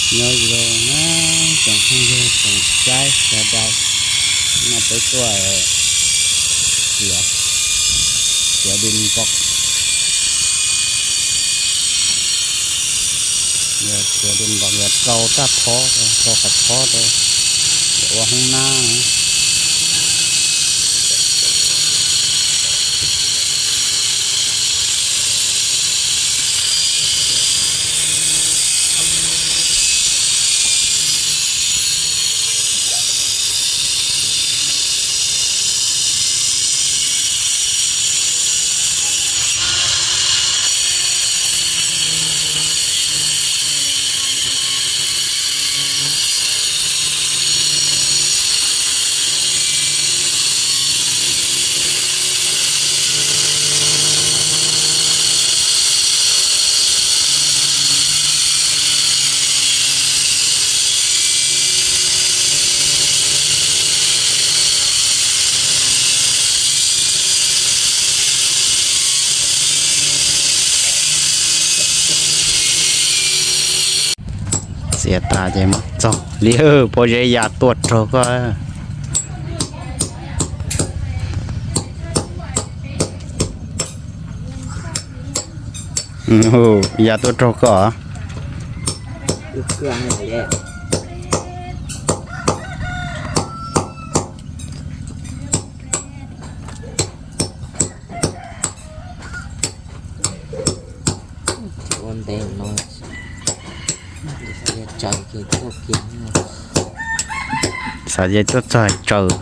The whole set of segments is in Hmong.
Nyob zoo na, tsoom phooj ywg tsoom saib sawv daws, no peb tuaj xiav, xiav dej npog, yog xiav dej npog yog rau tag phob, rau qhov phob rau, ua hoob nab. Txiav tas ces mus txog li, pob zeb ya tuaj raug koj. Ya tuaj raug koj. Ua ntev no, xav tias tuaj txog tsaws,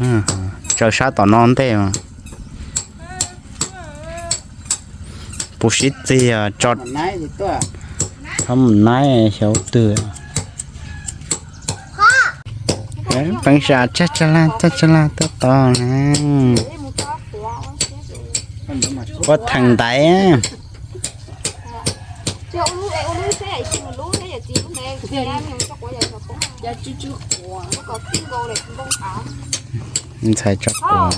tsaws sab tom no ntej. Puv sib txig tso, txhob mus naib xyov twg. Peev xwm tsaj tsaj laj tsaj tsaj laj tuaj tod na. Ua theem ntaiv. Ntxhais tso quav.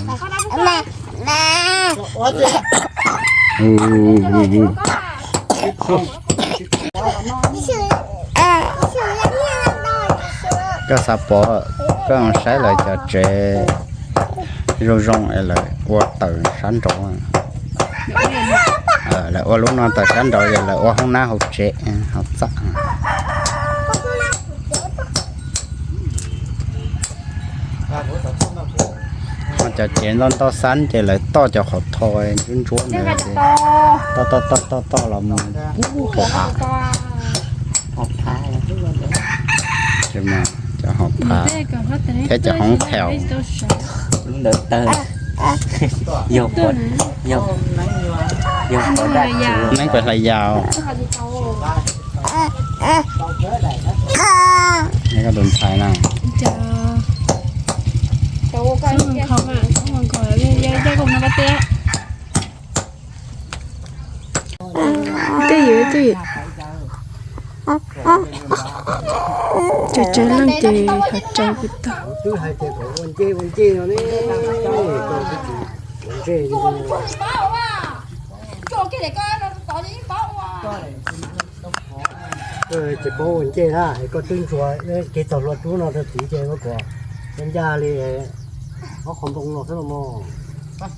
Koj xav pom, koj saib lawv cov tsev zoo zoo es lawv ua tawm sab nraud. Lawv ua lub no tawm sab nraud, lawv ua hoob nab hauv tsev hauv txaj. Cov tsev ntau ntau xab ces lawv toj cov qhov tho ntsuab ntsuab ntawd, toj toj toj toj los mus pub hauv av. Cov hauv phav thiab cov hoob phav. Neeb puas hlais yas? Koj tus ntxhais na. Twj ywm, twj ywm. Cov tsev leej ces hav tsev puas tag. Tsis paub ua ncej na, koj twb ntsuas kev txog hlua rub no rau tid ces ua kom ncaj li ob qho npoo no xwb los mas.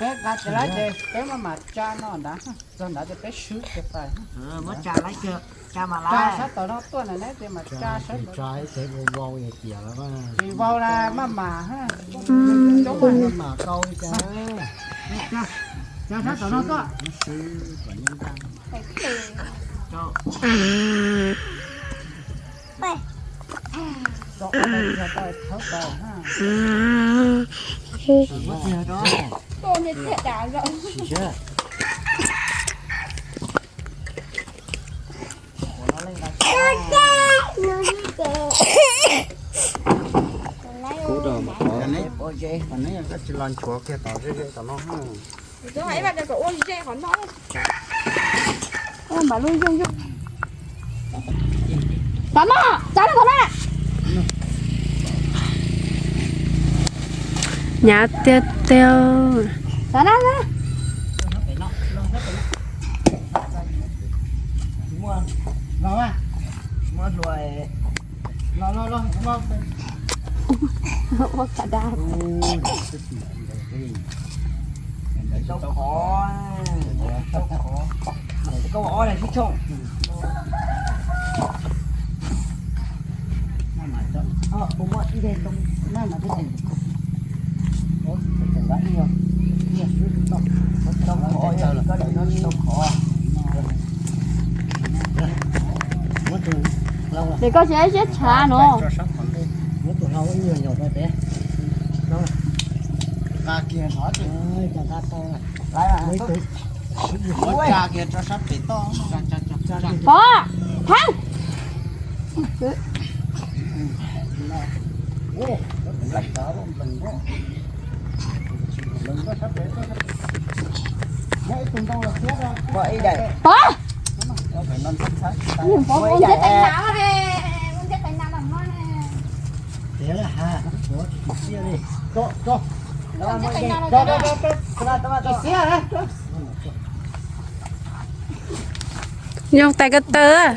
Peb nqa tes lawm ces peb maj mam tsa no ntawd, txog ntawd ces peb swb kiag pais. Tsa sab tom no tuaj na, neb tes mam tsa sab tom. Tsis vau na, maj mam, coob maj mam kau li cas. Tsa sab tom no tuaj. Ua ze, qhov neb tsis los nchuav kiag tom ze ze tom no. Tom no, txav no tom no. Nyab tiag tiag. Txav no. Ua ka da. Koj ua ob daim sib tshooj. Ces koj siab siab tshav no. Pov, Theeb. Pov, Pov, ua ntxiv tais nas ne, ua ntxiv tais nas los no ne. Zoo tais ko taw.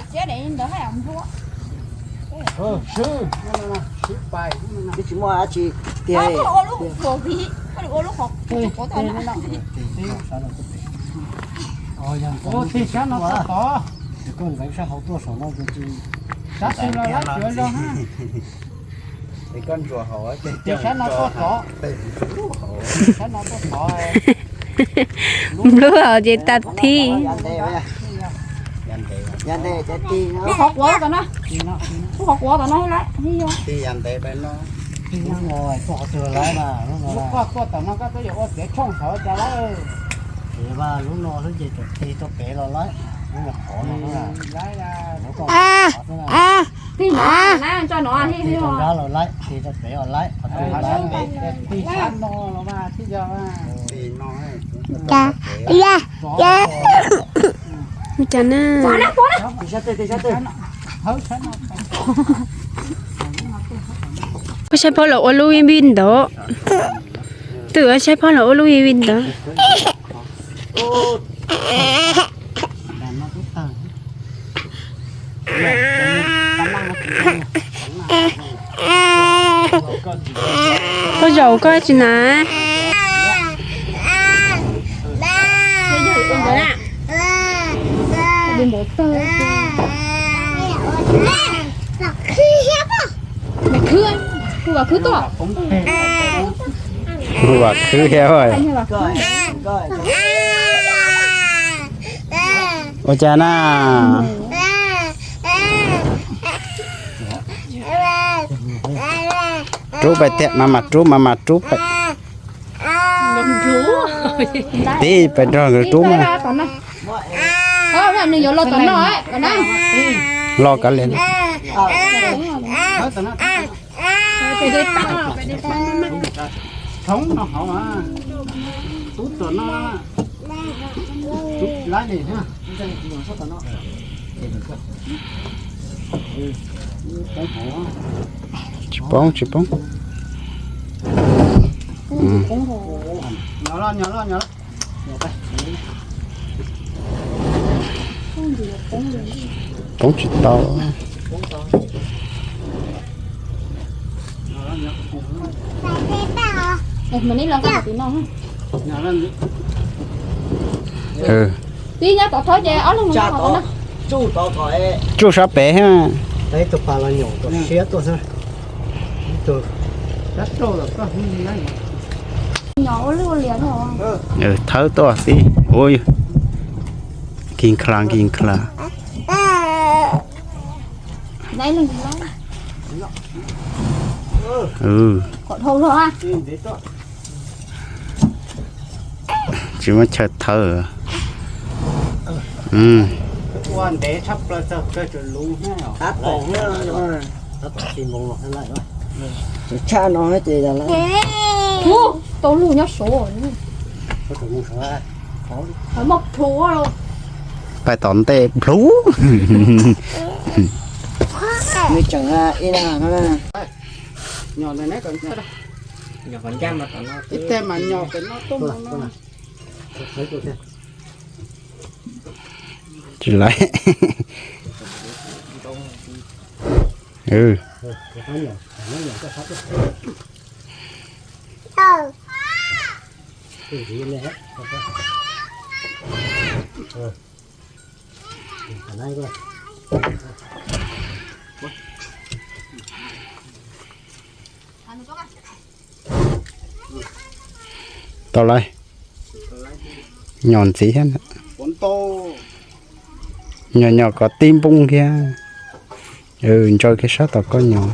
Tsis muaj dab tsi tiag. Tig sab no tuaj tod. Koj ntxeev sab hauv tuaj saum no ces tig sab xwb los lawv tsuav zog na. Tig sab no tuaj tod. Tig sab no tuaj tod. Nplua ces tas thib. Lub qhov quav tom no. Lub qhov quav tom no lawm. Lub no tuaj tom no koj twb yuav ua txiav tshooj saud cas lawm. Lub no xwb ces tig rau pem los lawm. Lub no qhov no. Tig no na, tso no tig rau nrad los lawm, tig rau pem los lawm, qhov twg lawm. Tig sab no los mas thiaj yog. Ua cas na? Koj saib phauj los ua lub vij vij ntawd. Twb saib phauj los ua lub vij vij ntawd. Koj zaum koj tsis na. Kuv vam khwb thiab. Ua cas na? Rub pais tiag, mas mas rub, mas mas rub pais. Tib pais nrog nkawd rub mas. Nws yuav los tom no. Los kav liam. Thoob no hauv, tub tom no. Tub lab li. Tsis poob, tsis poob. Poob tsis tau. Tib nyob tom tod ces ob leeg no. Tsuj sab pem thiab. Thawb tuaj xwb. Ui, nkig nkla nkig nkla. Tsis muaj chaw thawb. Ua ntev tshaj plaws txog kawg tsuas luv. Tshaj no ces yog lawm. Tau lug nyob saud. Pais tom ntej plhuv. Nws tseem ib na. Ib teg mas nyom pem no tuaj mus no. Tsis laiv. Tau lawm. Nyom ntxiv thiab. Nyom nyom kom tib npoo kiag. Ntsaws kiag sab tom koj nyom.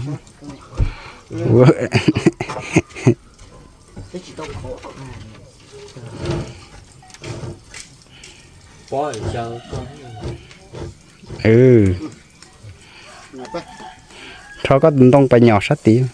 Rho koj tus ntoo pais nyom sab tid.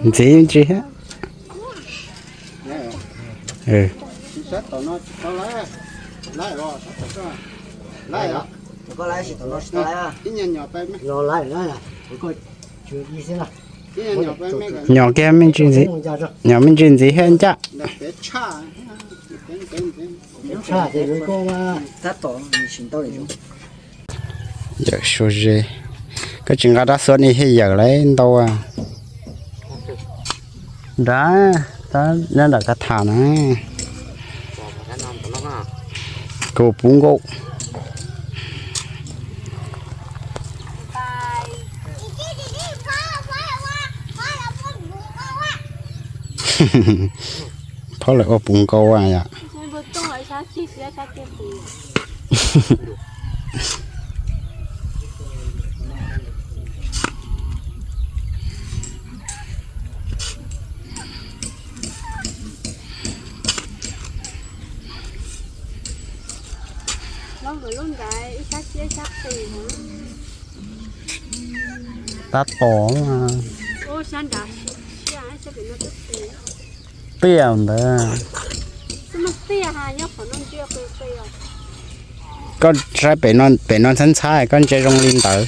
Ntxiv ntsis thiab. Nyom kiag me ntsis ntxiv, nyom me ntsis ntxiv thiab ncaj. Yawm Suav Ze, koj tsis nqa rab xuab ni thiaj yawm lawm ntau. Nrad, nyob nram kav tham na. Kuv puv nkaus. Phob lawv ua puv nkaus yom. Tab tom tiaj ntawd. Koj saib pem no ntxhab ntxhab koj ntsia zoo li ntawd.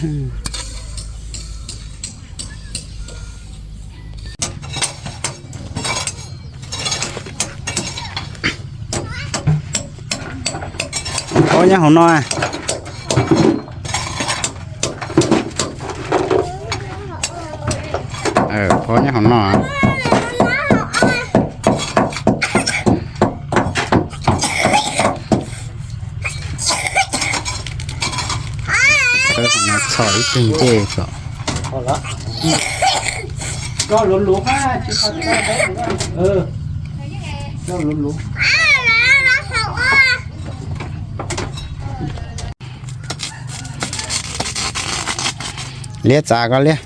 Phob nyob hauv no. Phob nyob hauv no. Txhom ib tug ncej kom. Liab txav koj liab.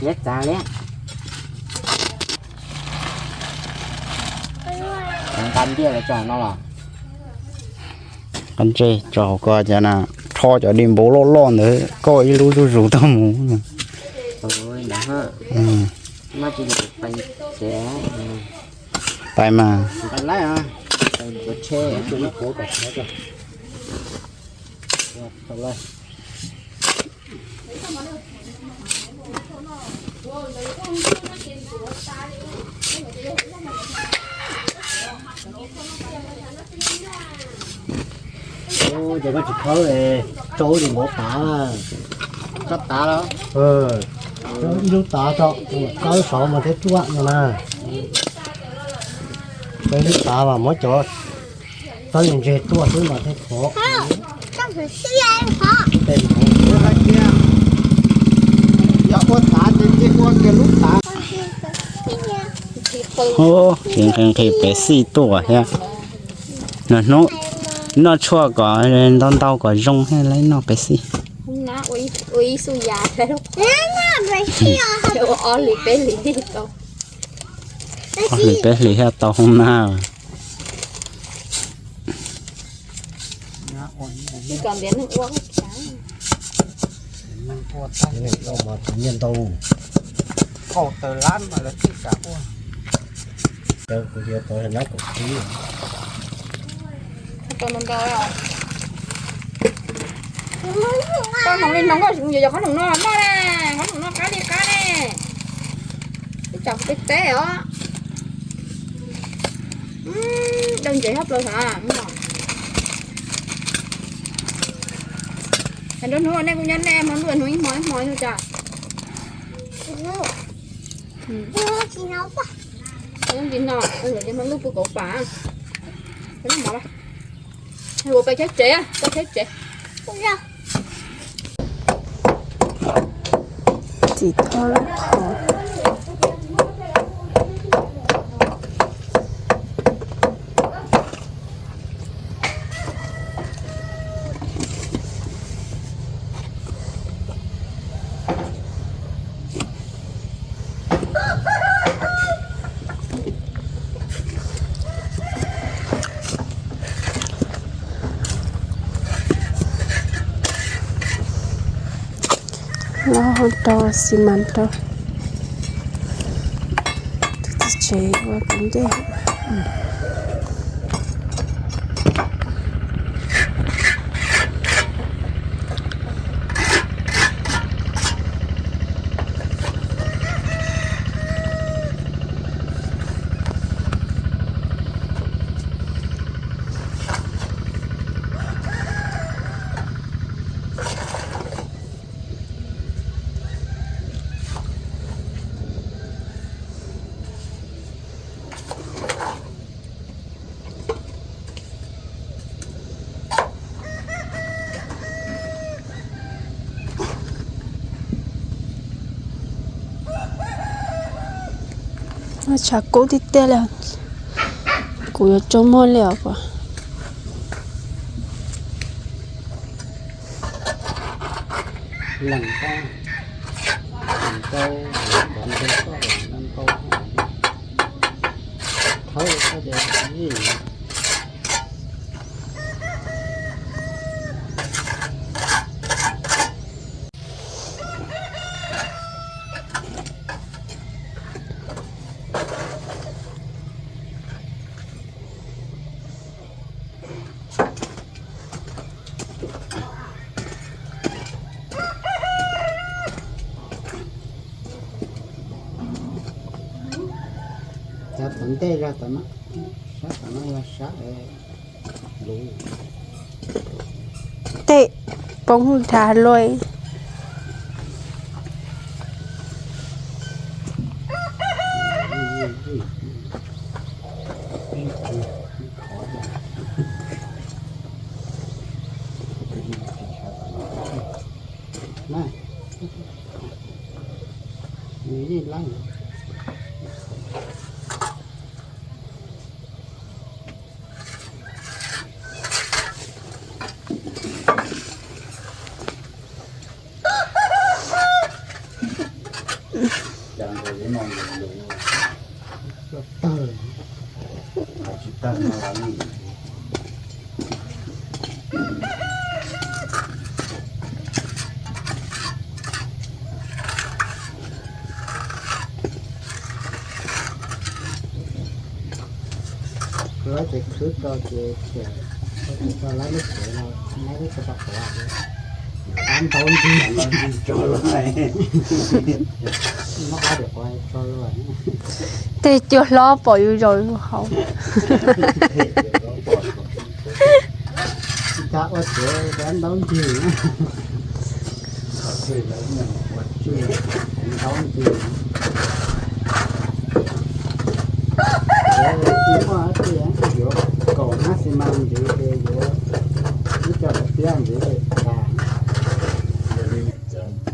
Liab txav liab. Nqa ntiaj los tso no los. Qab ntsej tso hauv ko cas na, rho cov di npauv loj loj ntawd koj ib lub zuj zus tau mus. Pais mas. Ces koj tsis khawb, rau li npauv tav. Tsob tav los? Ib lub tav rau, koj lub saud mas thiaj ruaj no na. Koj ib lub tav mas muab cov txawb ntse tuaj xwb mas thiaj khov. Yog ua tav ces ua kiag lub tav. Nqhis nqhis pev xij tuaj thiab. Noj tshuaj kom ntau ntau kom zoo thiaj li noj pev xij. Ob hlis peb hlis thiaj tau hoob nab. Nyiaj ntau, kaum tawm lab mas lawv tsis kam ua. Kuv tias tau nab kaum tsib. Koj hnoos li hnoos, koj yuav qhov hnoos no noj na, qhov hnoos no qab li qab ne. Ib tsam kuv peb teb os. Dawb ntsev hab plaws xav. Nruab hnub nej kuj nyob nej hmo ntuj hnub ib hmo ib hmo yog cas. Tsis no, hmo ntuj pw kauv pam. Ua peb chaw tsev, peb chaw tsev. Txiv thoj lub qhov. Los rau xi mas rau tus txiv tsev ua tus ntej. Tshav kub tiag tiag li, kuv yuav tsoo muag li os. Lees koj, lees koj, lees koj, lees koj, thawb koj ces ib. Cov tom ntej yog tom no, sab tom no yog sab luv. Tej poob dhav luaj. Lawv ces khwv rau ces, ces lawv lub tsev no, lawv lub tsev rau qhuav, qab ntaub ntug, muab qab tim qhuav tso luaj. Tej cua hlob pom yus zaum yus hauv. Cas ua tsev qab ntaub ntug. Tau ntsis, tsis muaj dab tsi, yuav kaum hnab xi mas ntxiv ces yuav ib co daim tiab ntxiv ces tas.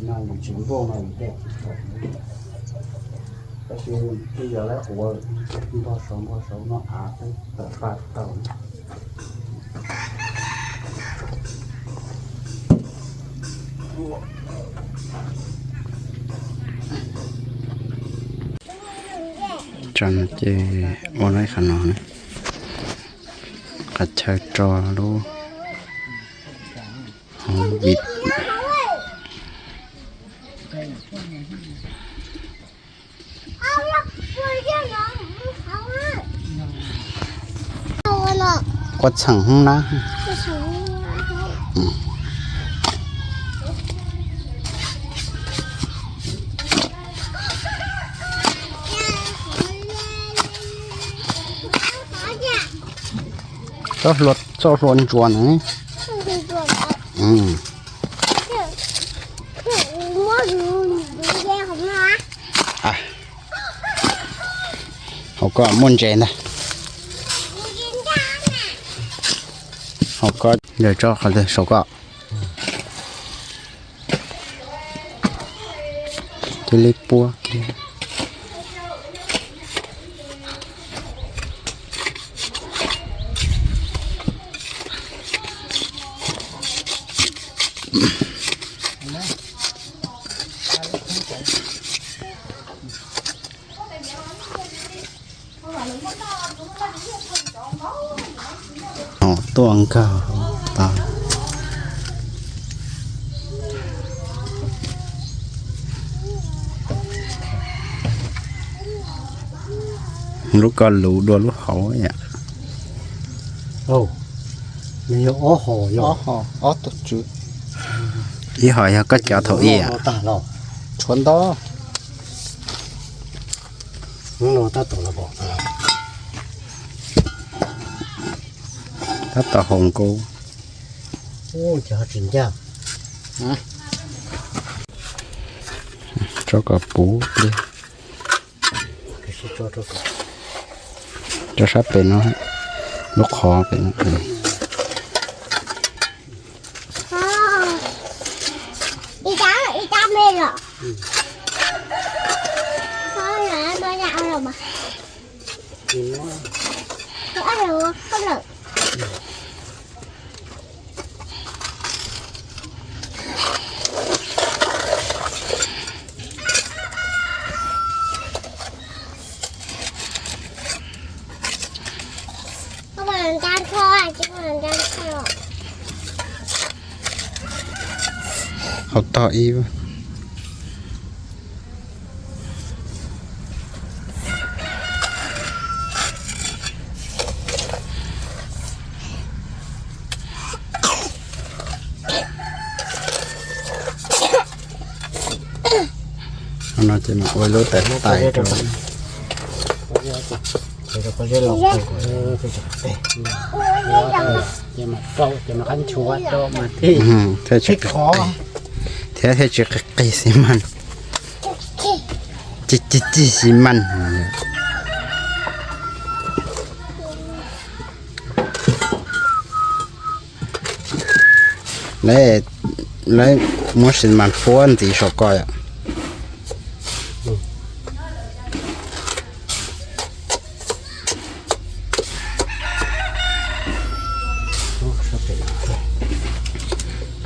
No yus tsis npuaj no yus tej tsis tau. Tab sis twb yog lawv quav npog saud npog saud no av twb tawm paj tau. Tsam no ces ua lawm qhov no, qhov chaw tso lub hauv vim. Ua txheem hoob na. Txoj hlua, txoj hlua ntsuas na. Hauv ko muaj ntses ntag. Hauv ko, yog tso qhov twg saum ko. Cia li puab kiag. Tuaj nkag tas. Lub ko luv dua lub hauv yom. Nws yog ob hos, yog ob hos, ob tug tswv. Ib hos yog koj cov thaum ub. Tshuav ntau. Hnub no tab tom los pom, tab tom haus nkaus. Ub, ces ho tsis ncaj. Tso kom puv pliag. Tso sab pem no, lub qhov pem no. Hauv tog ib. No ces mam ua lub tais tais rau. Ces mam rau, ces mam qab nchuav rau mas thiaj, thiaj tsis qis xi mas. Ci ci xi mas. Lawv muab xi mas puab ntxiv saum ko yom.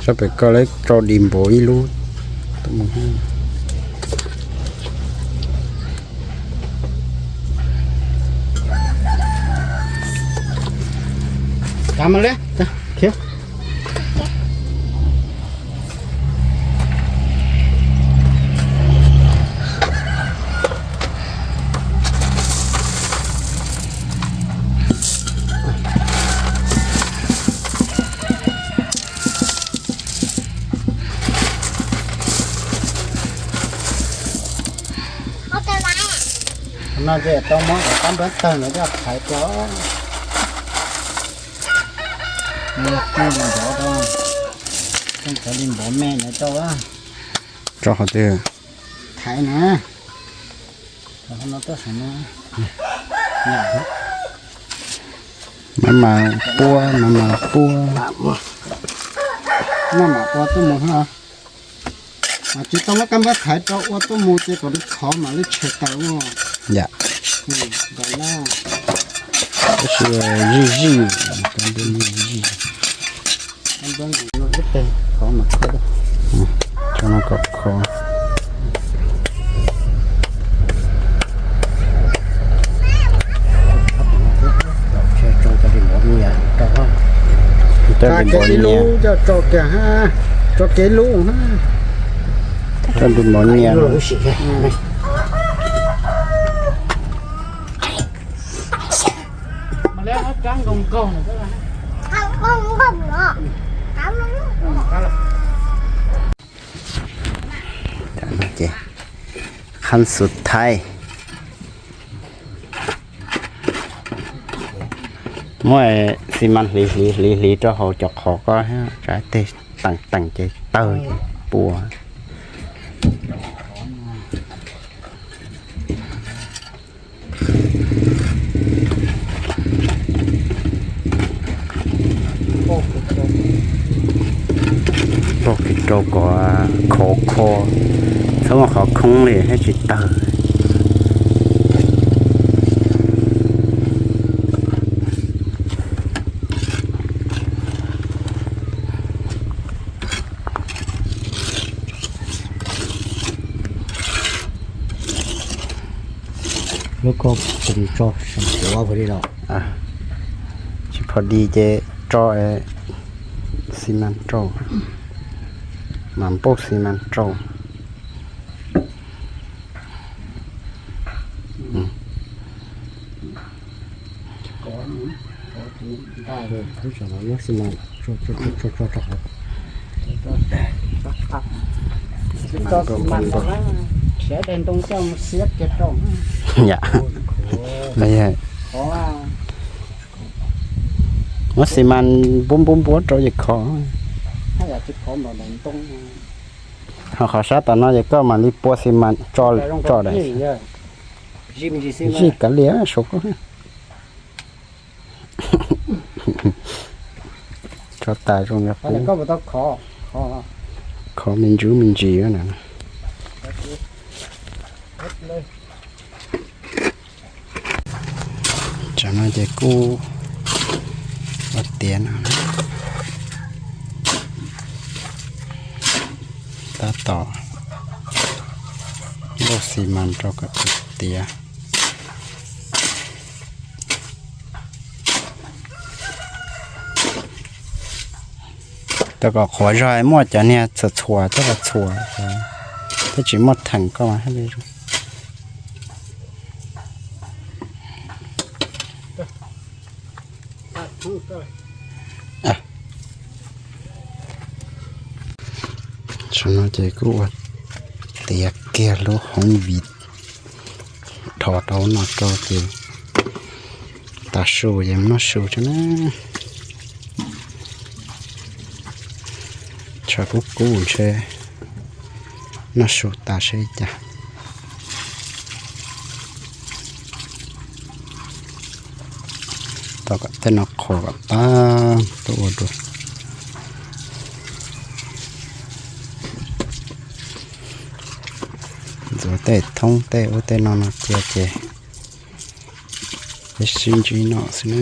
Sab pem ko lawv rau dis npaum ib lub. No ces tau muab cov qab nploog tawg no coj thaiv rau. Cov li npov me no rau. Rau qhov twg? Thaiv na. Maj mam puab, maj mam puab. Maj mam ua tuaj mus, mas tsis tau muab kab npab thaiv rau, ua tuaj mus ces kom nws khov mam li tshem tawm ua. Yam, tab sis zij zij, kab npab zij zij. Ib teg khov mas khov, tso no kom khov. Coj li npov nyias, tso kiag, tso kiag lub, coj li npov nyias. Qhov xub thaiv, muab xi mas hliv hliv hliv hliv rau hauv cov qhov ko, tsam tej teem teem ces tawg ces puas. Poj kis rau kom khov kho, txhob muaj qhov khoob li thiaj tsis tawg. Lub koj tso saum kuav pem li los? Tsis pom di ces tso xi mas rau, mas npauj xi mas rau. Tso xi mas no, khiav daim ntoo coj mus xiab kiag rau. Yam, muab xi mas npuab npuab npuab rau ces khov. Ho qhov sab tom no ces koj mam li pua xi mas tso, tso daim. Zij kav liam saum koj. Tso tas zoo li qub. Khov me ntsis me ntsis na. Tsam no ces kuj ua tiav no, tab tom npauj xi mas rau kom tiav. Rau kom qhuav zog muaj cov niag txhuam txhuam coj los txhuam, thiab tsis muaj theem koj mas thiaj li zoo. Tam no ces kuj ua tiav kiag lub hoob vim, dhos rau no rau ces tas su ces noj su tso na. Tshav kub kub ntshe noj su tas seb cas. Tos kom tej no qhuav kom tag tuaj ua dua. Ntxuav tej thoob tej ub tej no no cia ces peb sib ntsib no xwb na.